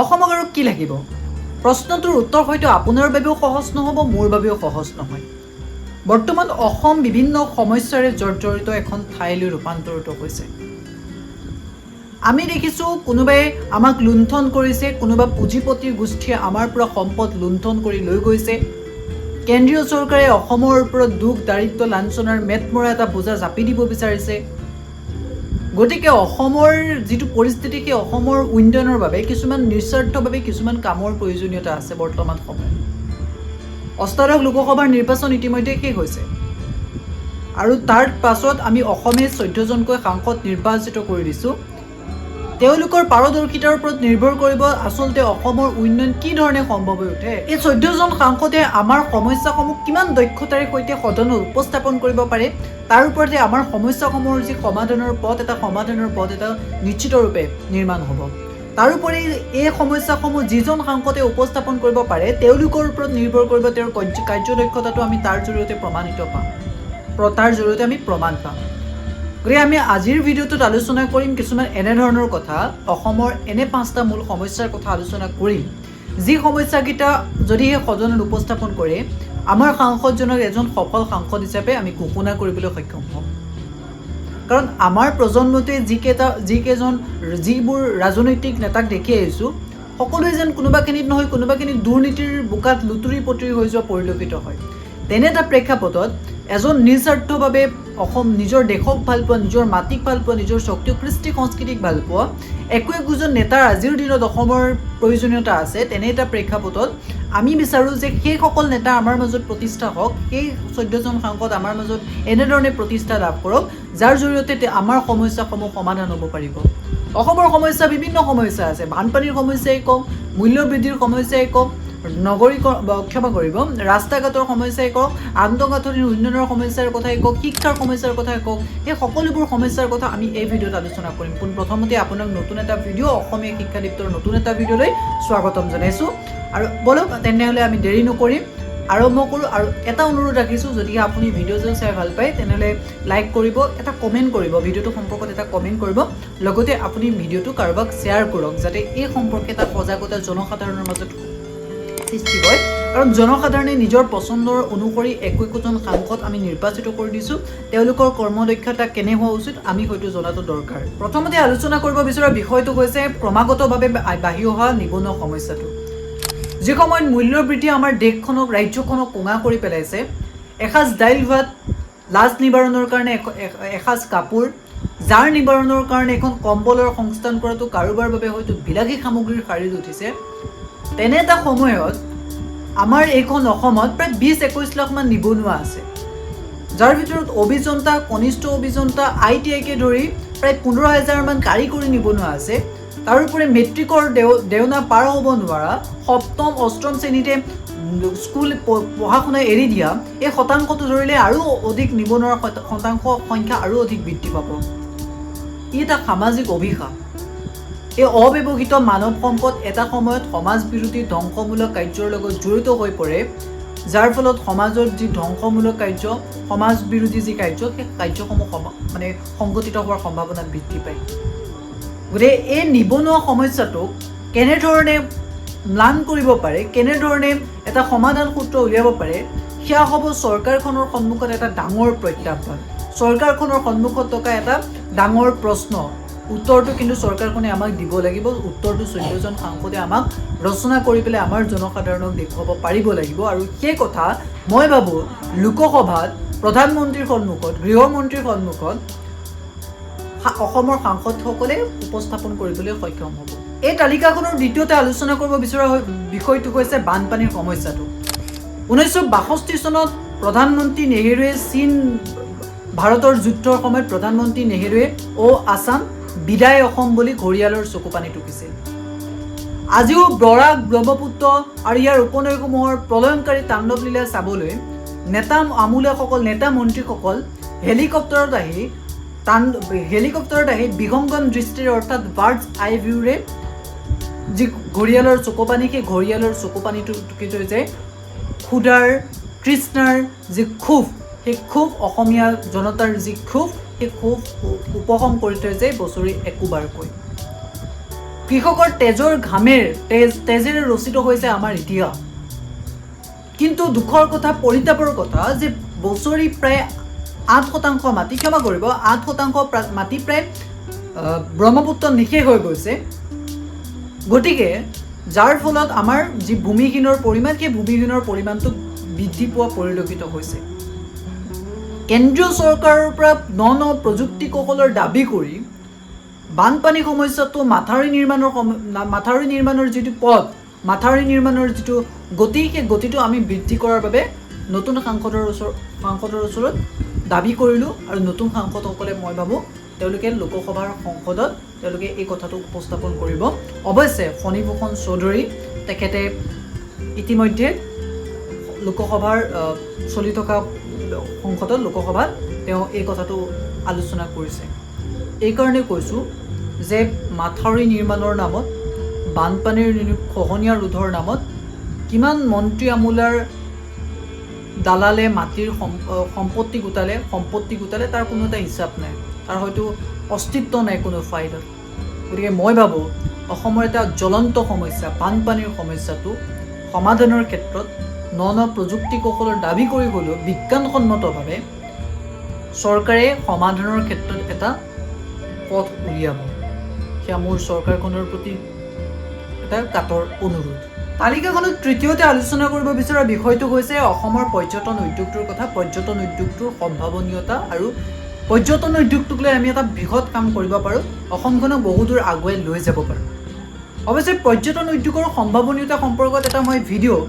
অসমক আৰু কি লাগিব? প্ৰশ্নটোৰ উত্তৰ হয়তো আপোনাৰ বাবেও সহজ নহ'ব, মোৰ বাবেও সহজ নহয়। বৰ্তমান অসম বিভিন্ন সমস্যাৰে জৰ্জৰিত এখন ঠাইলৈ ৰূপান্তৰিত হৈছে। আমি দেখিছোঁ, কোনোবাই আমাক লুণ্ঠন কৰিছে, কোনোবা পুঁজিপতিৰ গোষ্ঠীয়ে আমাৰ পৰা সম্পদ লুণ্ঠন কৰি লৈ গৈছে। কেন্দ্ৰীয় চৰকাৰে অসমৰ ওপৰত দুখ, দাৰিদ্ৰ, লাঞ্ছনাৰ মেটমৰা এটা বোজা জাপি দিব বিচাৰিছে। গতিকে অসমৰ যিটো পৰিস্থিতি, সেই অসমৰ উন্নয়নৰ বাবে কিছুমান নিস্বাৰ্থভাৱে কিছুমান কামৰ প্ৰয়োজনীয়তা আছে। বৰ্তমান সময়ত 18তম লোকসভাৰ নিৰ্বাচন ইতিমধ্যে শেষ হৈছে আৰু তাৰ পাছত আমি অসমে 14জনকৈ সাংসদ নিৰ্বাচিত কৰি দিছোঁ। তেওঁলোকৰ পাৰদৰ্শিতাৰ ওপৰত নিৰ্ভৰ কৰিব আচলতে অসমৰ উন্নয়ন কি ধৰণে সম্ভৱ হৈ উঠে। এই 14জন সাংসদে আমাৰ সমস্যাসমূহ কিমান দক্ষতাৰে সৈতে সদনত উপস্থাপন কৰিব পাৰে, তাৰ ওপৰতে আমাৰ সমস্যাসমূহৰ যি সমাধানৰ পথ এটা, সমাধানৰ পথ এটা নিশ্চিতৰূপে নিৰ্মাণ হ'ব। তাৰোপৰি এই সমস্যাসমূহ যিজন সাংসদে উপস্থাপন কৰিব পাৰে, তেওঁলোকৰ ওপৰত নিৰ্ভৰ কৰিব তেওঁৰ কাৰ্যদক্ষতাটো আমি তাৰ জৰিয়তে প্ৰমাণিত পাম, তাৰ জৰিয়তে আমি প্ৰমাণ পাম। গতিকে আমি আজিৰ ভিডিঅ'টোত আলোচনা কৰিম কিছুমান এনেধৰণৰ কথা, অসমৰ এনে পাঁচটা মূল সমস্যাৰ কথা আলোচনা কৰিম, যি সমস্যাকেইটা যদিহে সদনত উপস্থাপন কৰে, আমাৰ সাংসদজনক এজন সফল সাংসদ হিচাপে আমি ঘোষণা কৰিবলৈ সক্ষম হ'ম। কাৰণ আমাৰ প্ৰজন্মটোৱে যিকেইটা যিকেইজন যিবোৰ ৰাজনৈতিক নেতাক দেখি আহিছোঁ, সকলোৱে যেন কোনোবাখিনিত নহয় কোনোবাখিনিত দুৰ্নীতিৰ বোকাত লুতুৰি পুতুৰি হৈ যোৱা পৰিলক্ষিত হয়। তেনে এটা প্ৰেক্ষাপটত এজন নিস্বাৰ্থভাৱে অসম, নিজৰ দেশক ভাল পোৱা, নিজৰ মাটিক ভাল পোৱা, নিজৰ স্বকীয় কৃষ্টি সংস্কৃতিক ভাল পোৱা একো একোজন নেতাৰ আজিৰ দিনত অসমৰ প্ৰয়োজনীয়তা আছে। তেনে এটা প্ৰেক্ষাপটত আমি বিচাৰোঁ যে সেইসকল নেতা আমাৰ মাজত প্ৰতিষ্ঠা হওক, সেই 14জন সাংসদ আমাৰ মাজত এনেধৰণে প্ৰতিষ্ঠা লাভ কৰক, যাৰ জৰিয়তে আমাৰ সমস্যাসমূহ সমাধান হ'ব পাৰিব। অসমৰ সমস্যা বিভিন্ন সমস্যা আছে। বানপানীৰ সমস্যাই কওক, মূল্যবৃদ্ধিৰ সমস্যাই কওক, নগৰীকৰণ, ক্ষমা কৰিব, ৰাস্তা ঘাটৰ সমস্যাই কওক, আন্তঃগাঁথনিৰ উন্নয়নৰ সমস্যাৰ কথাই কওক, শিক্ষাৰ সমস্যাৰ কথাই কওক, সেই সকলোবোৰ সমস্যাৰ কথা আমি এই ভিডিঅ'ত আলোচনা কৰিম। পোনপ্ৰথমতে আপোনাক নতুন এটা ভিডিঅ', অসমীয়া শিক্ষাদীপ্তৰ নতুন এটা ভিডিঅ'লৈ স্বাগতম জনাইছোঁ। আৰু ব'লক তেনেহ'লে আমি দেৰি নকৰিম, আৰম্ভ কৰোঁ। আৰু এটা অনুৰোধ ৰাখিছোঁ, যদিহে আপুনি ভিডিঅ'টো চাই ভাল পায়, তেনেহ'লে লাইক কৰিব, এটা কমেণ্ট কৰিব, ভিডিঅ'টো সম্পৰ্কত এটা কমেণ্ট কৰিব। লগতে আপুনি ভিডিঅ'টো কাৰোবাক শ্বেয়াৰ কৰক, যাতে এই সম্পৰ্কে এটা সজাগতা জনসাধাৰণৰ মাজত সৃষ্টি হয়। কাৰণ জনসাধাৰণে নিজৰ পচন্দৰ অনুসৰি একো একোজন সাংসদ আমি নিৰ্বাচিত কৰি দিছোঁ। তেওঁলোকৰ কৰ্মদক্ষতা কেনে হোৱা উচিত, আমি হয়তো জনাটো দৰকাৰ। প্ৰথমতে আলোচনা কৰিব বিচৰা বিষয়টো হৈছে ক্ৰমাগতভাৱে বাঢ়ি অহা নিবনুৱা সমস্যাটো। যি সময়ত মূল্যবৃদ্ধিয়ে আমাৰ দেশখনক, ৰাজ্যখনক কোঙা কৰি পেলাইছে, এসাঁজ দাইল ভাত, লাজ নিবাৰণৰ কাৰণে এসাঁজ কাপোৰ, জাৰ নিবাৰণৰ কাৰণে এখন কম্বলৰ সংস্থান কৰাটো কাৰোবাৰ বাবে হয়তো বিলাসী সামগ্ৰীৰ শাৰীত উঠিছে, তেনে এটা সময়ত আমাৰ এইখন অসমত প্ৰায় 20-21 লাখমান নিবনুৱা আছে, যাৰ ভিতৰত অভিযন্তা, কনিষ্ঠ অভিযন্তা, আইটিআইকে ধৰি প্ৰায় 15 হাজাৰমান কাৰিকৰী নিবনুৱা আছে। তাৰোপৰি মেট্ৰিকৰ দেওনা পাৰ হ'ব নোৱাৰা, সপ্তম অষ্টম শ্ৰেণীতে স্কুল পঢ়া শুনা এৰি দিয়া এই শতাংশটো ধৰিলে আৰু অধিক নিবনুৱাৰ শতাংশ সংখ্যা আৰু অধিক বৃদ্ধি পাব। ই এটা সামাজিক অভিশাপ। এই অব্যৱহৃত মানৱ সম্পদ এটা সময়ত সমাজ বিৰোধী ধ্বংসমূলক কাৰ্যৰ লগত জড়িত হৈ পৰে, যাৰ ফলত সমাজত যি ধ্বংসমূলক কাৰ্য, সমাজ বিৰোধী যি কাৰ্য, সেই কাৰ্যসমূহ মানে সংঘটিত হোৱাৰ সম্ভাৱনা বৃদ্ধি পায়। গতিকে এই নিবনুৱা সমস্যাটোক কেনেধৰণে ম্লান কৰিব পাৰে, কেনেধৰণে এটা সমাধান সূত্ৰ উলিয়াব পাৰে, সেয়া হ'ব চৰকাৰখনৰ সন্মুখত এটা ডাঙৰ প্ৰত্যাহ্বান, চৰকাৰখনৰ সন্মুখত থকা এটা ডাঙৰ প্ৰশ্ন। উত্তৰটো কিন্তু চৰকাৰখনে আমাক দিব লাগিব। উত্তৰটো 14জন সাংসদে আমাক ৰচনা কৰি পেলাই আমাৰ জনসাধাৰণক দেখুৱাব পাৰিব লাগিব। আৰু সেই কথা মই ভাবোঁ, লোকসভাত প্ৰধানমন্ত্ৰীৰ সন্মুখত, গৃহমন্ত্ৰীৰ সন্মুখত অসমৰ সাংসদসকলে উপস্থাপন কৰিবলৈ সক্ষম হ'ব। এই তালিকাখনৰ দ্বিতীয়তে আলোচনা কৰিব বিচৰা বিষয়টো হৈছে বানপানীৰ সমস্যাটো। 1962 চনত প্ৰধানমন্ত্ৰী নেহেৰুৱে, চীন ভাৰতৰ যুদ্ধৰ সময়ত প্ৰধানমন্ত্ৰী নেহেৰুৱে "অ' আছাম, বিদায় অসম" বুলি ঘৰিয়ালৰ চকুপানী টুকিছিল। আজিও বৰাক, ব্ৰহ্মপুত্ৰ আৰু ইয়াৰ উপনৈসমূহৰ প্ৰলয়ংকাৰী তাণ্ডৱলীলা চাবলৈ নেতা আমোলাসকল, নেতা মন্ত্ৰীসকল হেলিকপ্টাৰত আহি বিহংগম দৃষ্টিৰে, অৰ্থাৎ বাৰ্ডছ আই ভিউৰে যি ঘৰিয়ালৰ চকুপানী, সেই ঘৰিয়ালৰ চকুপানীটো টুকি থৈ যায় ক্ষুধাৰ তৃষ্ণাৰ যি ক্ষোভ, সেই ক্ষোভ, অসমীয়া জনতাৰ যি ক্ষোভ, সেই ক্ষোভ উপশম কৰি থৈ যায় বছৰি একোবাৰকৈ। কৃষকৰ তেজৰ ঘামেৰ তেজেৰে ৰচিত হৈছে আমাৰ ইতিহাস। কিন্তু দুখৰ কথা, পৰিতাপৰ কথা যে বছৰি প্ৰায় 8% মাটি, ক্ষমা কৰিব, 8% মাটি প্ৰায় ব্ৰহ্মপুত্ৰ নিঃশেষ হৈ গৈছে। গতিকে যাৰ ফলত আমাৰ যি ভূমিহীনৰ পৰিমাণ, সেই ভূমিহীনৰ পৰিমাণটো বৃদ্ধি পোৱা পৰিলক্ষিত হৈছে। কেন্দ্ৰীয় চৰকাৰৰ পৰা ন ন প্ৰযুক্তি কৌশলৰ দাবী কৰি বানপানী সমস্যাটো মাথাউৰি নিৰ্মাণৰ যিটো পথ, মাথাউৰি নিৰ্মাণৰ যিটো গতি, সেই গতিটো আমি বৃদ্ধি কৰাৰ বাবে নতুন সাংসদৰ ওচৰত দাবী কৰিলোঁ আৰু নতুন সাংসদসকলে, মই ভাবোঁ, তেওঁলোকে লোকসভাৰ সংসদত তেওঁলোকে এই কথাটো উপস্থাপন কৰিব। অৱশ্যে ফণীভূষণ চৌধুৰী তেখেতে ইতিমধ্যে লোকসভাৰ চলি থকা সংসদত, লোকসভাত তেওঁ এই কথাটো আলোচনা কৰিছে। এইকাৰণে কৈছোঁ যে মাথাউৰি নিৰ্মাণৰ নামত, বানপানীৰ খহনীয়া ৰোধৰ নামত কিমান মন্ত্ৰী আমোলাৰ দালালে মাটিৰ সম্পত্তি গোটালে, তাৰ কোনো এটা হিচাপ নাই, তাৰ হয়তো অস্তিত্ব নাই কোনো ফাইলত। গতিকে মই ভাবোঁ, অসমৰ এটা জ্বলন্ত সমস্যা বানপানীৰ সমস্যাটো সমাধানৰ ক্ষেত্ৰত ন ন প্ৰযুক্তি কৌশলৰ দাবী কৰি হ'লেও বিজ্ঞানসন্মতভাৱে চৰকাৰে সমাধানৰ ক্ষেত্ৰত এটা পথ উলিয়াব। সেয়া মোৰ চৰকাৰখনৰ প্ৰতি এটা কাতৰ অনুৰোধ। তালিকাখনত তৃতীয়তে আলোচনা কৰিব বিচৰা বিষয়টো হৈছে অসমৰ পৰ্যটন উদ্যোগটোৰ কথা। পৰ্যটন উদ্যোগটোৰ সম্ভাৱনীয়তা আৰু পৰ্যটন উদ্যোগটোক লৈ আমি এটা বৃহৎ কাম কৰিব পাৰোঁ, অসমখনক বহুদূৰ আগুৱাই লৈ যাব পাৰোঁ। অৱশ্যে পৰ্যটন উদ্যোগৰ সম্ভাৱনীয়তা সম্পৰ্কত এটা মই ভিডিঅ'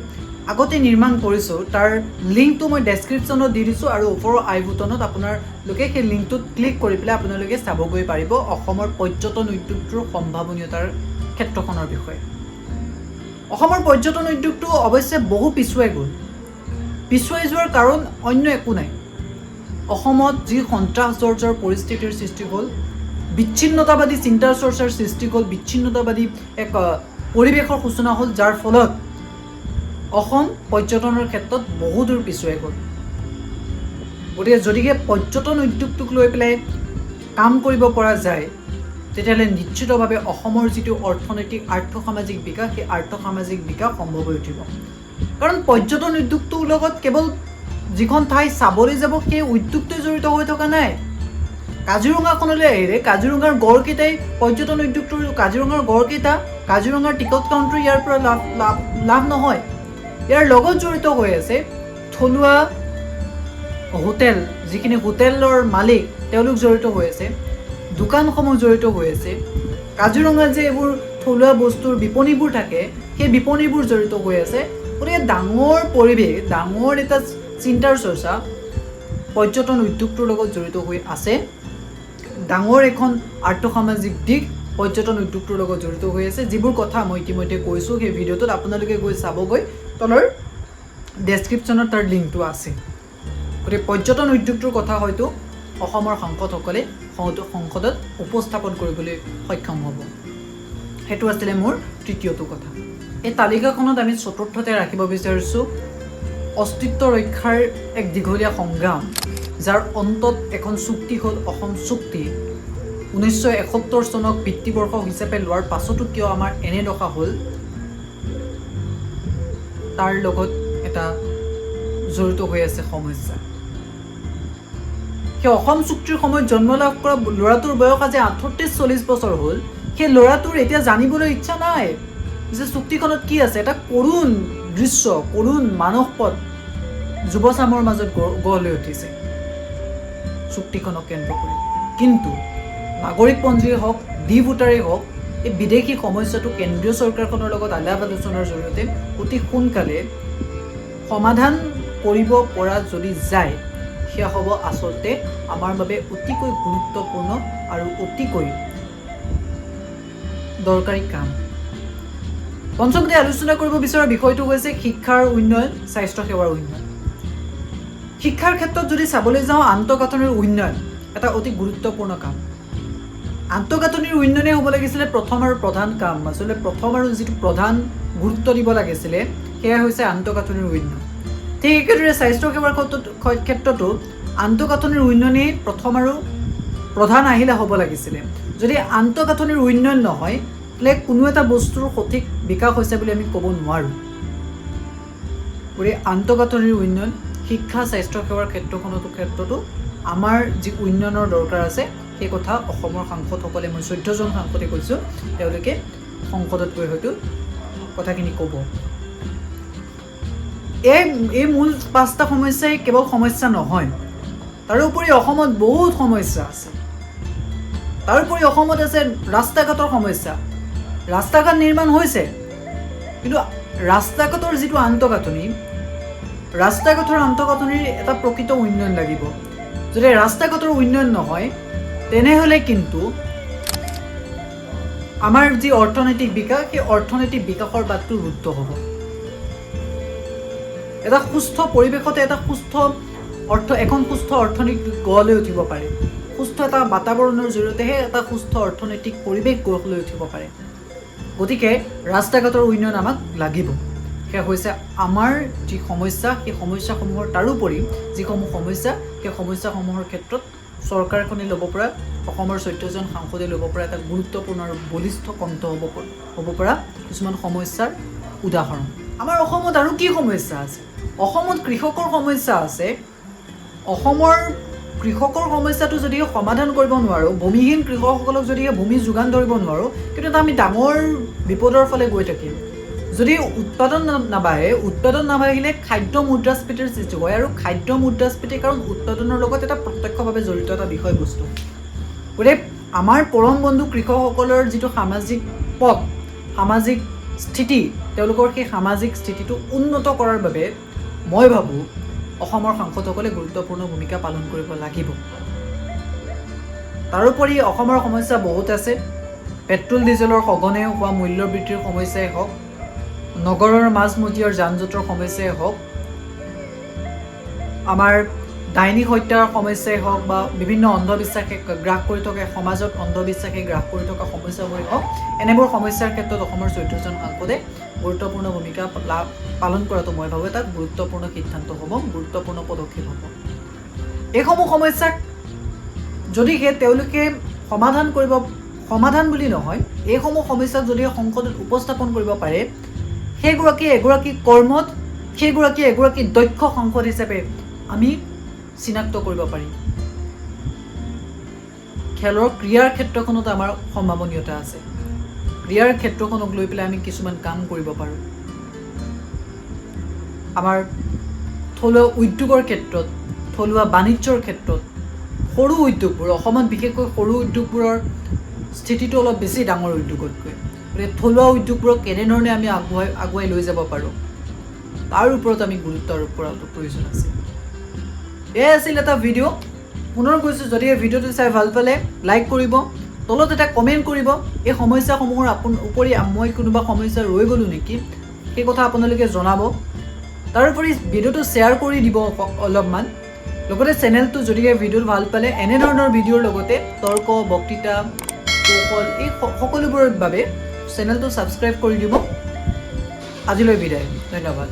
আগতে নিৰ্মাণ কৰিছোঁ। তাৰ লিংকটো মই ডেছক্ৰিপশ্যনত দি দিছোঁ আৰু ওপৰৰ আই বুটনত আপোনালোকে সেই লিংকটোত ক্লিক কৰি পেলাই আপোনালোকে চাবগৈ পাৰিব অসমৰ পৰ্যটন উদ্যোগটোৰ সম্ভাৱনীয়তাৰ ক্ষেত্ৰখনৰ বিষয়ে। অসমৰ পৰ্যটন উদ্যোগটো অৱশ্যে বহু পিছুৱাই গ'ল। পিছুৱাই যোৱাৰ কাৰণ অন্য একো নাই, অসমত যি সন্ত্ৰাসজৰ্জৰ পৰিস্থিতিৰ সৃষ্টি হ'ল, বিচ্ছিন্নতাবাদী চিন্তাৰ চৰ্চাৰ সৃষ্টি হ'ল, বিচ্ছিন্নতাবাদী এক পৰিৱেশৰ সূচনা হ'ল, যাৰ ফলত অসম পৰ্যটনৰ ক্ষেত্ৰত বহু দূৰ পিছুৱাই গ'ল। গতিকে যদিহে পৰ্যটন উদ্যোগটোক লৈ পেলাই কাম কৰিব পৰা যায়, তেতিয়াহ'লে নিশ্চিতভাৱে অসমৰ যিটো অৰ্থনৈতিক আৰ্থসামাজিক বিকাশ, সেই আৰ্থসামাজিক বিকাশ সম্ভৱ হৈ উঠিব। কাৰণ পৰ্যটন উদ্যোগটোৰ লগত কেৱল যিখন ঠাই চাবলৈ যাব সেই উদ্যোগটোৱে জড়িত হৈ থকা নাই। কাজিৰঙাখনলৈ আহিলে কাজিৰঙাৰ গড়কেইটাই পৰ্যটন উদ্যোগটোৰ, কাজিৰঙাৰ গড়কেইটা, কাজিৰঙাৰ টিকট কাউণ্টাৰ ইয়াৰ পৰা লাভ নহয়। ইয়াৰ লগত জড়িত হৈ আছে থলুৱা হোটেল, যিখিনি হোটেলৰ মালিক তেওঁলোক জড়িত হৈ আছে, দোকানসমূহ জড়িত হৈ আছে, কাজিৰঙাত যে এইবোৰ থলুৱা বস্তুৰ বিপণীবোৰ থাকে, সেই বিপণীবোৰ জড়িত হৈ আছে। গতিকে ডাঙৰ পৰিৱেশ, ডাঙৰ এটা চিন্তাৰ চৰ্চা পৰ্যটন উদ্যোগটোৰ লগত জড়িত হৈ আছে। ডাঙৰ এখন আৰ্থসামাজিক দিশ পৰ্যটন উদ্যোগটোৰ লগত জড়িত হৈ আছে, যিবোৰ কথা মই ইতিমধ্যে কৈছোঁ সেই ভিডিঅ'টোত। আপোনালোকে গৈ চাবগৈ, তলৰ ডেছক্ৰিপশ্যনত তাৰ লিংকটো আছে। গতিকে পৰ্যটন উদ্যোগটোৰ কথা হয়তো অসমৰ সাংসদসকলে সংসদত উপস্থাপন কৰিবলৈ সক্ষম হ'ব। সেইটো আছিলে মোৰ তৃতীয়টো কথা। এই তালিকাখনত আমি চতুৰ্থতে ৰাখিব বিচাৰিছোঁ অস্তিত্ব ৰক্ষাৰ এক দীঘলীয়া সংগ্ৰাম, যাৰ অন্তত এখন চুক্তি হ'ল অসম চুক্তি। 1971 চনক ভিত্তিবৰ্ষ হিচাপে লোৱাৰ পাছতো কিয় আমাৰ এনে দশা হ'ল, তাৰ লগত এটা জড়িত হৈ আছে সমস্যা। সেই অসম চুক্তিৰ সময়ত জন্ম লাভ কৰা ল'ৰাটোৰ বয়স আজি 38-40 বছৰ হ'ল। সেই ল'ৰাটোৰ এতিয়া জানিবলৈ ইচ্ছা নাই যে চুক্তিখনত কি আছে। এটা কৰুণ দৃশ্য, কৰুণ মানসপট যুৱচামৰ মাজত গঢ় লৈ উঠিছে চুক্তিখনক কেন্দ্ৰ কৰি। কিন্তু নাগৰিকপঞ্জীয়ে হওক, ডি ভোটাৰেই হওক, এই বিদেশী সমস্যাটো কেন্দ্ৰীয় চৰকাৰখনৰ লগত আলাপ আলোচনাৰ জৰিয়তে অতি সোনকালে সমাধান কৰিব পৰা যদি যায়, সেয়া হ'ব আচলতে আমাৰ বাবে অতিকৈ গুৰুত্বপূৰ্ণ আৰু অতিকৈ দৰকাৰী কাম। পঞ্চমতে আলোচনা কৰিব বিচৰা বিষয়টো হৈছে শিক্ষাৰ উন্নয়ন, স্বাস্থ্যসেৱাৰ উন্নয়ন। শিক্ষাৰ ক্ষেত্ৰত যদি চাবলৈ যাওঁ, আন্তঃগাঁথনিৰ উন্নয়ন এটা অতি গুৰুত্বপূৰ্ণ কাম। আন্তঃগাঁথনিৰ উন্নয়নেই হ'ব লাগিছিলে প্ৰথম আৰু প্ৰধান কাম। আচলতে প্ৰথম আৰু যিটো প্ৰধান গুৰুত্ব দিব লাগিছিলে, সেয়া হৈছে আন্তঃগাঁথনিৰ উন্নয়ন। ঠিক একেদৰে স্বাস্থ্যসেৱাৰ ক্ষেত্ৰতো আন্তঃগাঁথনিৰ উন্নয়নেই প্ৰথম আৰু প্ৰধান আহিলা হ'ব লাগিছিলে। যদি আন্তঃগাঁথনিৰ উন্নয়ন নহয় তেনে কোনো এটা বস্তুৰ সঠিক বিকাশ হৈছে বুলি আমি ক'ব নোৱাৰোঁ। গতিকে আন্তঃগাঁথনিৰ উন্নয়ন, শিক্ষা, স্বাস্থ্যসেৱাৰ ক্ষেত্ৰখনতো আমাৰ যি উন্নয়নৰ দৰকাৰ আছে, সেই কথা অসমৰ সাংসদসকলে, মই 14জন সাংসদে কৈছোঁ, তেওঁলোকে সংসদত গৈ হয়তো কথাখিনি ক'ব। এই মূল পাঁচটা সমস্যাই কেৱল সমস্যা নহয়, তাৰোপৰি অসমত বহুত সমস্যা আছে। তাৰোপৰি অসমত আছে ৰাস্তা ঘাটৰ সমস্যা। ৰাস্তা ঘাট নিৰ্মাণ হৈছে, কিন্তু ৰাস্তা ঘাটৰ যিটো আন্তঃগাঁথনি, ৰাস্তা ঘাটৰ আন্তঃগাঁথনিৰ এটা প্ৰকৃত উন্নয়ন লাগিব। যদি ৰাস্তা ঘাটৰ উন্নয়ন নহয়, তেনেহ'লে কিন্তু আমাৰ যি অৰ্থনৈতিক বিকাশ, সেই অৰ্থনৈতিক বিকাশৰ বাটটো ৰুদ্ধ হ'ব। এটা সুস্থ পৰিৱেশতে এটা সুস্থ অৰ্থ এখন সুস্থ অৰ্থনীতি গঢ় লৈ উঠিব পাৰে। সুস্থ এটা বাতাবৰণৰ জৰিয়তেহে এটা সুস্থ অৰ্থনৈতিক পৰিৱেশ গঢ় লৈ উঠিব পাৰে। গতিকে ৰাস্তা ঘাটৰ উন্নয়ন আমাক লাগিব। সেয়া হৈছে আমাৰ যি সমস্যা, সেই সমস্যাসমূহৰ তাৰোপৰি যিসমূহ সমস্যা, সেই সমস্যাসমূহৰ ক্ষেত্ৰত চৰকাৰখনে ল'ব পৰা, অসমৰ 14জন সাংসদে ল'ব পৰা এটা গুৰুত্বপূৰ্ণ আৰু বলিষ্ঠ কণ্ঠ হ'ব পৰা কিছুমান সমস্যাৰ উদাহৰণ। আমাৰ অসমত আৰু কি সমস্যা আছে? অসমত কৃষকৰ সমস্যা আছে। অসমৰ কৃষকৰ সমস্যাটো যদি সমাধান কৰিব নোৱাৰোঁ, ভূমিহীন কৃষকসকলক যদি ভূমি যোগান ধৰিব নোৱাৰোঁ, কিন্তু এটা আমি ডাঙৰ বিপদৰ ফালে গৈ থাকিম। যদি উৎপাদন নাবাঢ়ে, উৎপাদন নাবাঢ়িলে খাদ্য মুদ্ৰাস্ফীতিৰ সৃষ্টি হয় আৰু খাদ্য মুদ্ৰাস্ফীতি কাৰণ উৎপাদনৰ লগত এটা প্ৰত্যক্ষভাৱে জড়িত এটা বিষয়বস্তু। গতিকে আমাৰ পৰম বন্ধু কৃষকসকলৰ যিটো সামাজিক পথ, সামাজিক স্থিতি, তেওঁলোকৰ সেই সামাজিক স্থিতিটো উন্নত কৰাৰ বাবে মই ভাবোঁ অসমৰ সাংসদসকলে গুৰুত্বপূৰ্ণ ভূমিকা পালন কৰিব লাগিব। তাৰোপৰি অসমৰ সমস্যা বহুত আছে। পেট্ৰল ডিজেলৰ সঘনে হোৱা মূল্য বৃদ্ধিৰ সমস্যাই হওক, নগৰৰ মাজমজিয়াৰ যান জঁটৰ সমস্যাই হওক, আমাৰ ডাইনী হত্যাৰ সমস্যাই হওক বা বিভিন্ন অন্ধবিশ্বাসে গ্ৰাস কৰি থকা, সমাজত অন্ধবিশ্বাসে গ্ৰাস কৰি থকা সমস্যাবোৰেই হওক, এনেবোৰ সমস্যাৰ ক্ষেত্ৰত অসমৰ 14জন সাংসদে গুৰুত্বপূৰ্ণ ভূমিকা পালন কৰাটো মই ভাবোঁ এটা গুৰুত্বপূৰ্ণ সিদ্ধান্ত হ'ব, গুৰুত্বপূৰ্ণ পদক্ষেপ হ'ব। এইসমূহ সমস্যাক যদিহে তেওঁলোকে সমাধান কৰিব, সমাধান বুলি নহয়, এইসমূহ সমস্যাক যদি সংসদত উপস্থাপন কৰিব পাৰে, সেইগৰাকী এগৰাকী কৰ্মঠ, সেইগৰাকী এগৰাকী দক্ষ সাংসদ হিচাপে আমি চিনাক্ত কৰিব পাৰিম। খেলৰ ক্ৰীড়াৰ ক্ষেত্ৰখনত আমাৰ সম্ভাৱনীয়তা আছে। ক্ৰীড়াৰ ক্ষেত্ৰখনক লৈ পেলাই আমি কিছুমান কাম কৰিব পাৰোঁ। আমাৰ থলুৱা উদ্যোগৰ ক্ষেত্ৰত, থলুৱা বাণিজ্যৰ ক্ষেত্ৰত সৰু উদ্যোগবোৰ, অসমত বিশেষকৈ সৰু উদ্যোগবোৰৰ স্থিতিটো অলপ বেছি ডাঙৰ উদ্যোগতকৈ। গতিকে থলুৱা উদ্যোগবোৰক কেনেধৰণে আমি আগুৱাই আগুৱাই লৈ যাব পাৰোঁ, তাৰ ওপৰত আমি গুৰুত্ব আৰোপ কৰাটো প্ৰয়োজন আছে। এয়াই আছিল এটা ভিডিঅ'। পুনৰ কৈছোঁ, যদি এই ভিডিঅ'টো চাই ভাল পালে লাইক কৰিব, তলত এটা কমেণ্ট কৰিব। এই সমস্যাসমূহৰ উপৰি মই কোনোবা সমস্যা ৰৈ গ'লোঁ নেকি, সেই কথা আপোনালোকে জনাব। তাৰোপৰি ভিডিঅ'টো শ্বেয়াৰ কৰি দিব অলপমান। লগতে চেনেলটো যদিহে ভিডিঅ'টো ভাল পালে, এনেধৰণৰ ভিডিঅ'ৰ লগতে তৰ্ক, বক্তৃতা, কৌশল, এই সকলোবোৰৰ বাবে চেনেলটো ছাবস্ক্ৰাইব কৰি দিব। আজিলৈ বিদায়, ধন্যবাদ।